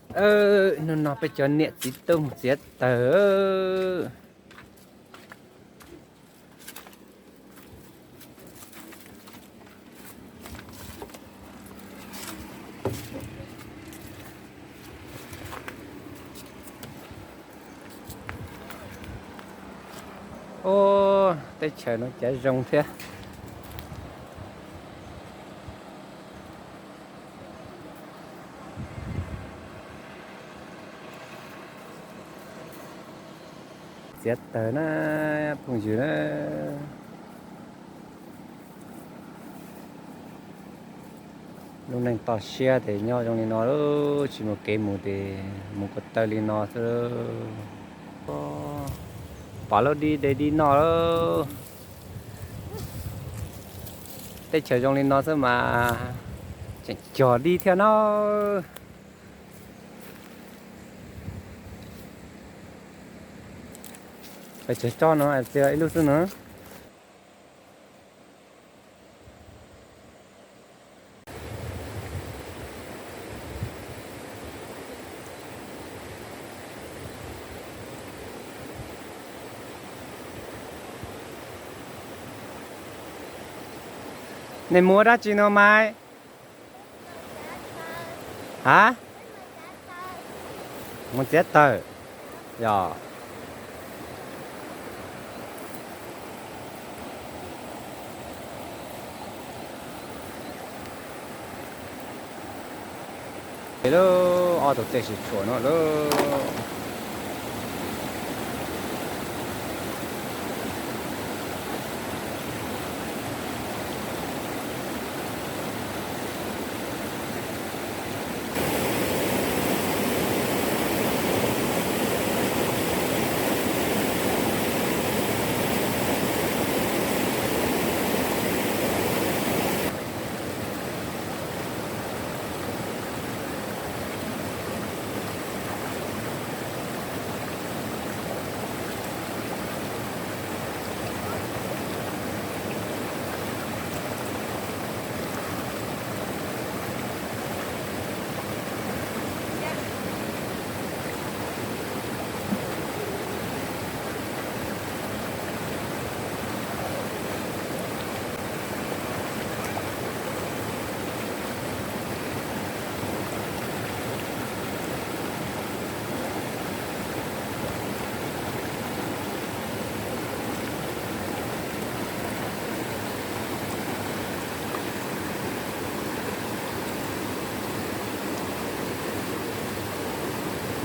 Hnub no peb cov niam txiv tub mus txiav taws. Ub, teb chaws no cav zoo thiab. Txiav taws na, phooj ywg na. Lub neej toj siab ces nyob zoo li no lauj, tsis muaj kev mus ces mus ko taw li no xwb. Pom lub dib de dib noj lauj. Teb chaws zoo li no xwb mas tseem cog dib thiab no. Pes tsawg tsob no, txiav ib lub xwb no. Nej mus ua dab tsi no mas? Ha? Mus txiav taws. Yog. Lauj, ob tug tej sis tshuam no lauj.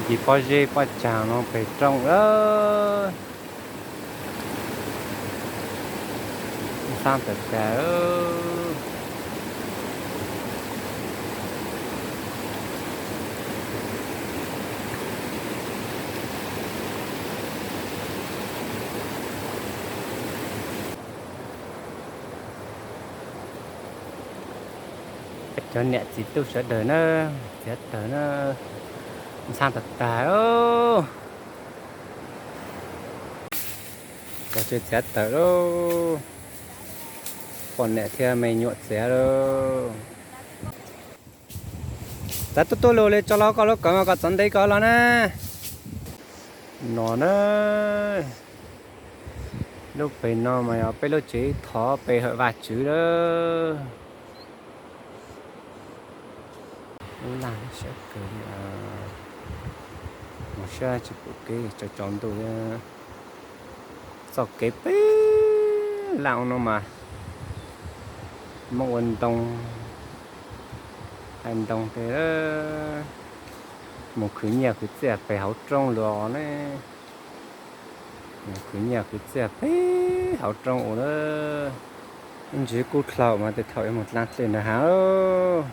Ncig pob zeb pob tsag no pem roob lawm. Xab tawm tas. Cov niam txiv tub sawv daws na, txiav taws na, ntxhab tag tag. Cov tsis txiav taws lauj, poj niam thiab me nyuam txiav lauj. Txav tuaj tuaj lug li tso los koj lub kawm mas koj txov ntev koj los na. No na, lub pem no mas yog peb lub tsev thov pe hawm Vajtswv lawm. Lub laj siab kawg li, mus siab tsis pom kev tsaus tsaus ntuj. Txoj kev pem laj no mas muaj ua ntoo, hais ntoo tej, mus khwv nyiaj khwv txiaj pem hauv roob los ne. Mus khwv nyiaj khwv txiaj pem hauv roob ua lawm. Ib ntsis kuj dlhau mas tej thaum yuav mus dlaab dlej nrag hav.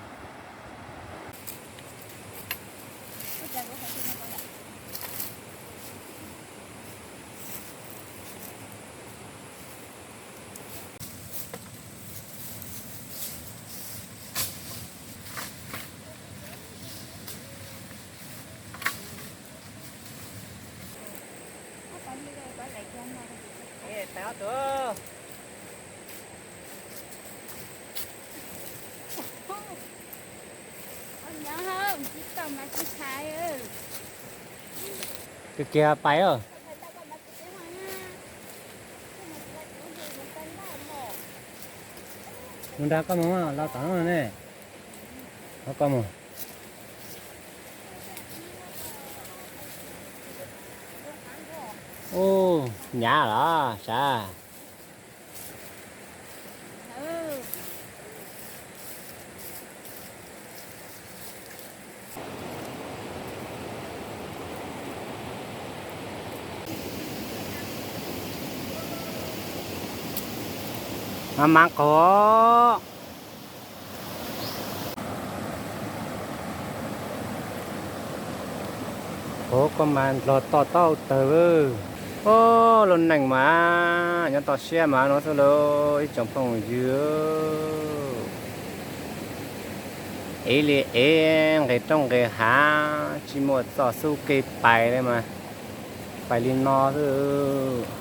Kiag kiag pais os. Mus nrog koj mus, los tom no ne. Koj mus. Ub, nyav los sav. Mas mas qaug. Ov, koj mas nrog toj taub tawg lawm. Ov, lub neej mas nyob toj siab mas no xwb lauj ib tsoom phooj ywg. Ev li ev nqis roob nqis hav tsis muaj txoj xub kev pais li mas pais li no xwb.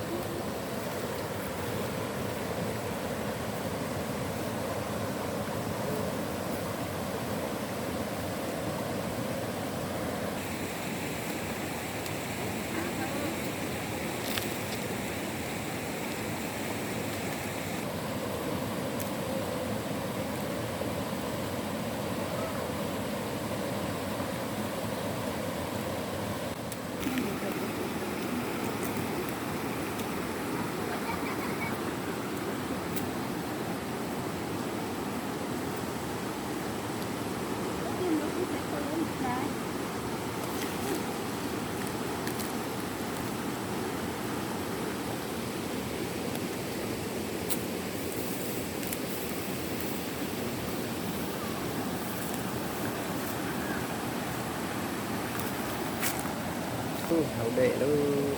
Hauv dej lawm.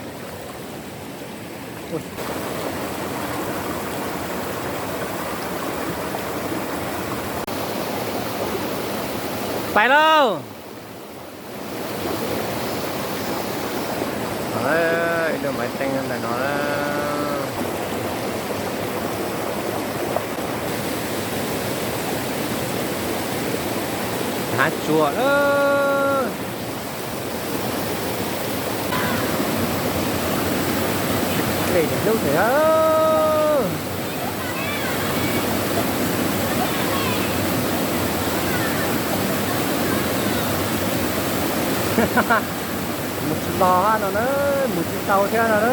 Pais lauj. Ib lub maiv teeb ntawm no lawm. Hav tsuag lawm. Dej hlub thiab. Mus tsis los no na, mus tsis tau thiab no na.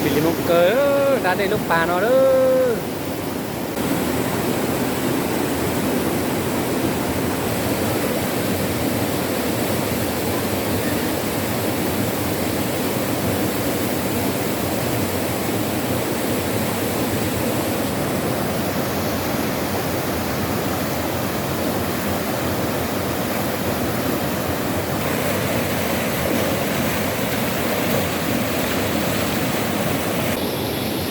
Cia li mus kaw da dej lub pas no lawm.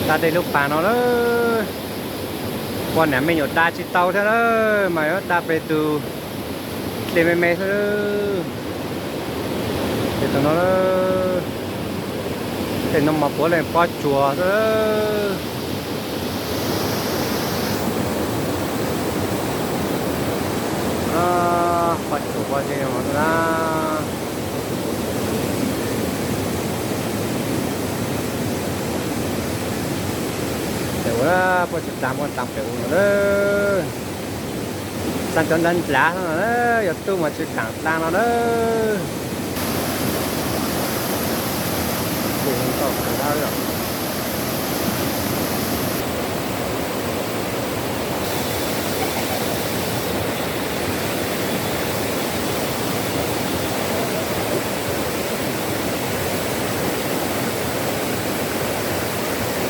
Da dej lub pas no lawm. Poj niam me nyuam da tsis tau thiab lawm mas yuav da pem tus dej me me xwb. Pem tus no, tej no mas puav leej pob tsuas xwb. Pob tsuas pob zeb no na. Pem ua, puab tsis dlaag muab taag pem ua no lawm. Xaa cov nrag nrag no na, yog tub mas tsis kaam dlaag no lawm.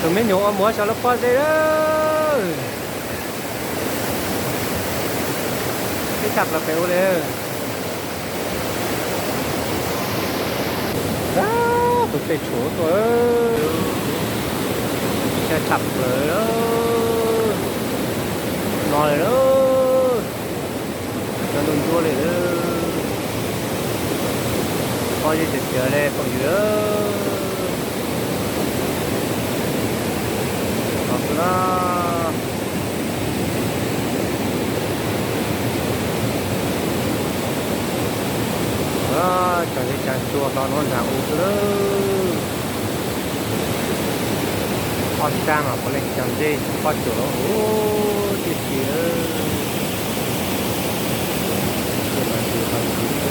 Tus me nyuam ua muav saum lub pob zeb lawm. Ib tshaj plaws pem ua li. Tus tej tshuam tuaj, tshaj plaws no li lawm. Ntuj li lawm. Pob zeb cawv cawv li phooj ywg. Los xwb na. Cov zeb cov tsua hlo nuav nrag u xwb lawm. Ob sab mas puav leej cov zeb pob cuam los huv tib si lawm. Tej no ntws hlo ntws xwb.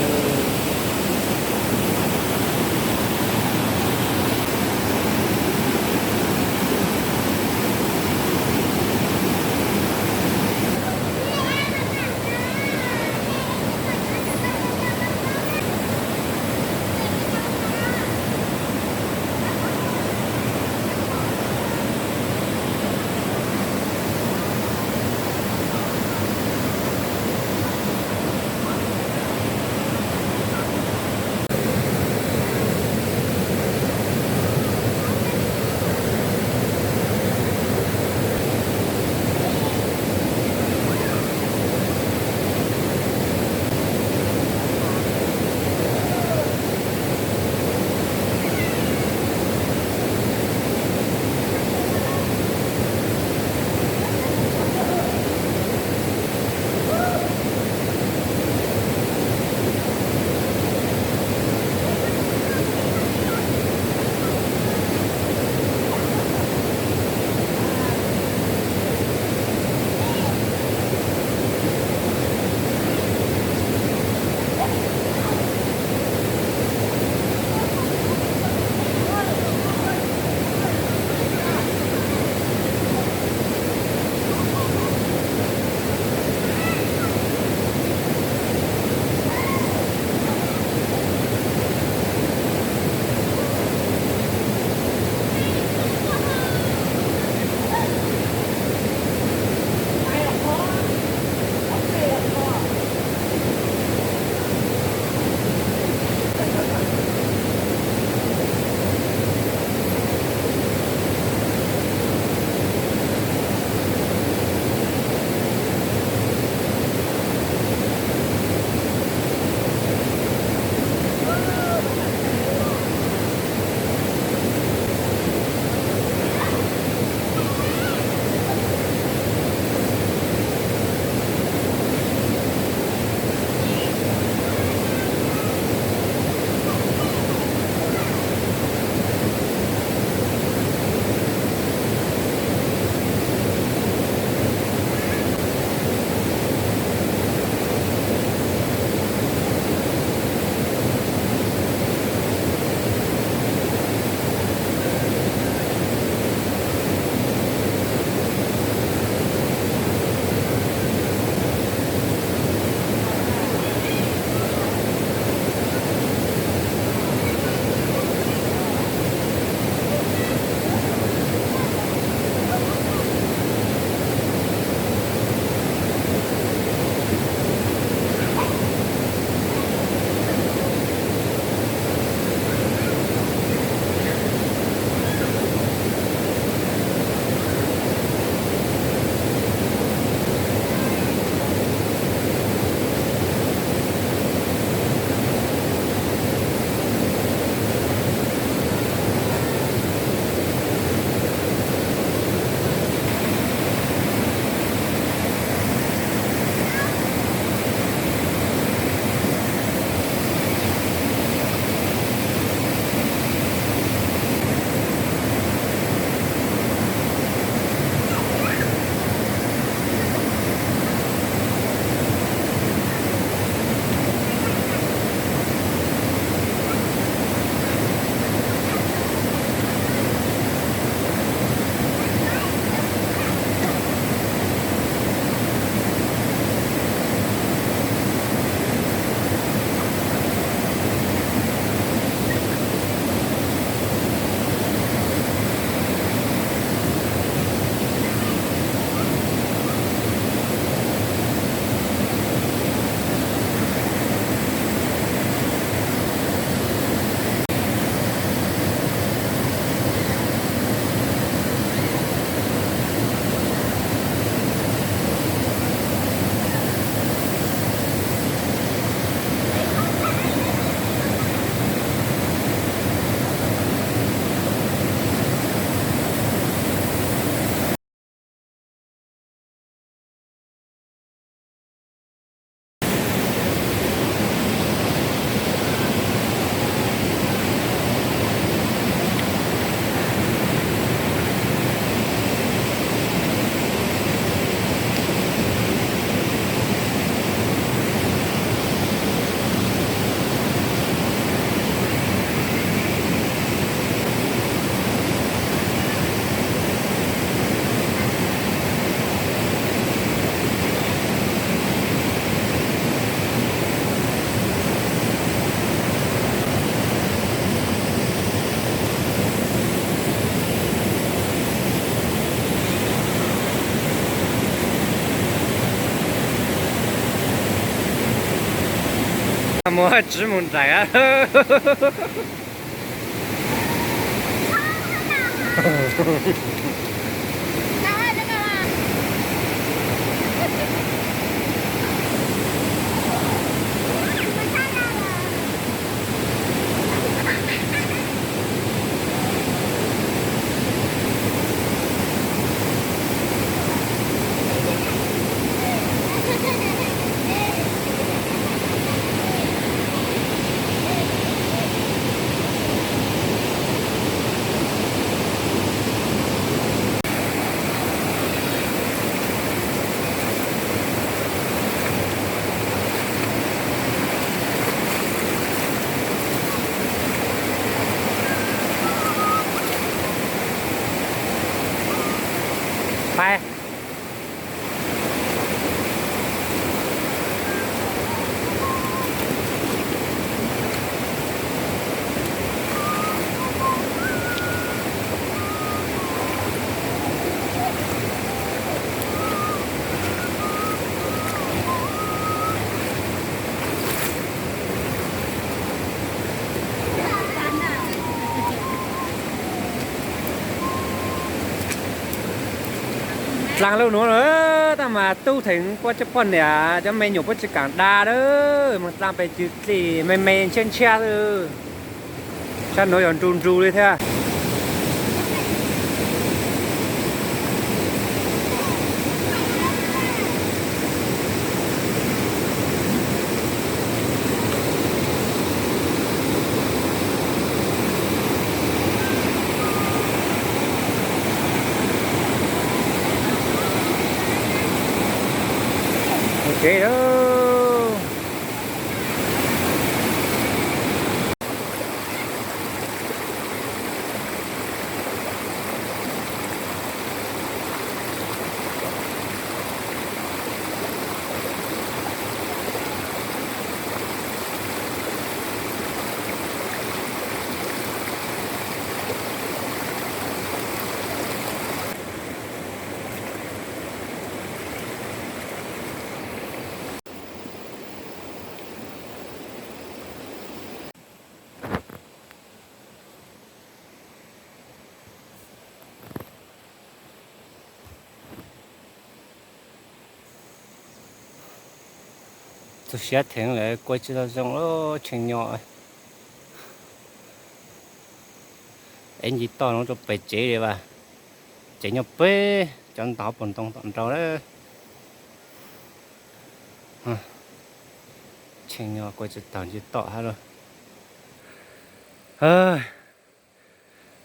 Mus tsis mus nraim. Pais. Dlaag lug nuav lawm, tab mas tub theem puab cov poj niam cov me nyuam puab tsis kaam da lawm, moog dlaag pem cwg dlim me me ntshiab ntshiab xwb. Sab nuav yog nru nru li thiab. Ok. Txaus siab theem lawm, kua tsis tau zoo lawm, tshee nyo. Es nce toj no rau pem tsev li as, tsev nyob pem cov ntawm pob ntoo tom nraud lawm. Tshee nyo kua tsis tau nce toj hab lauj.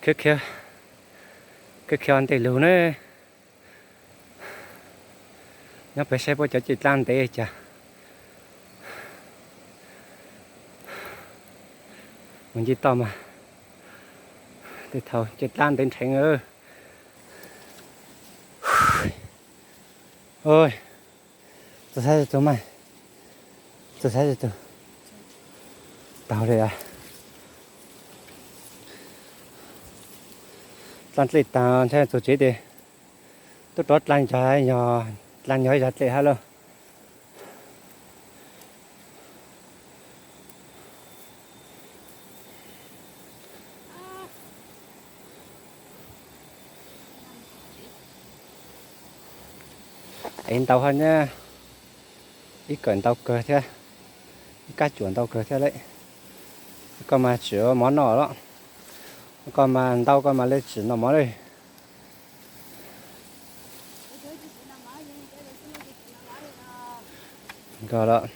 Khiav khiav, khiav khiav ntej lug ne. Nyob pem saib puab cov caj dlaab ntev cas. Mus nce toj mas tej thaum caj dlaab ntev nrheev. Txug sab tug mas, txug sab tug. Taug li. Dlaab dlej taag ntshai txug tsev tes tub rov dlaab, dlaab nyog ib zag dlej hab lauj. Es ntau hab nyab, ib kawm ntau kawg thiab, ib kab cuam ntau kawg thiab lauj. Koj mas tsim mov noj los, koj mas ntau koj mas le tsim noj mov li. Nkag los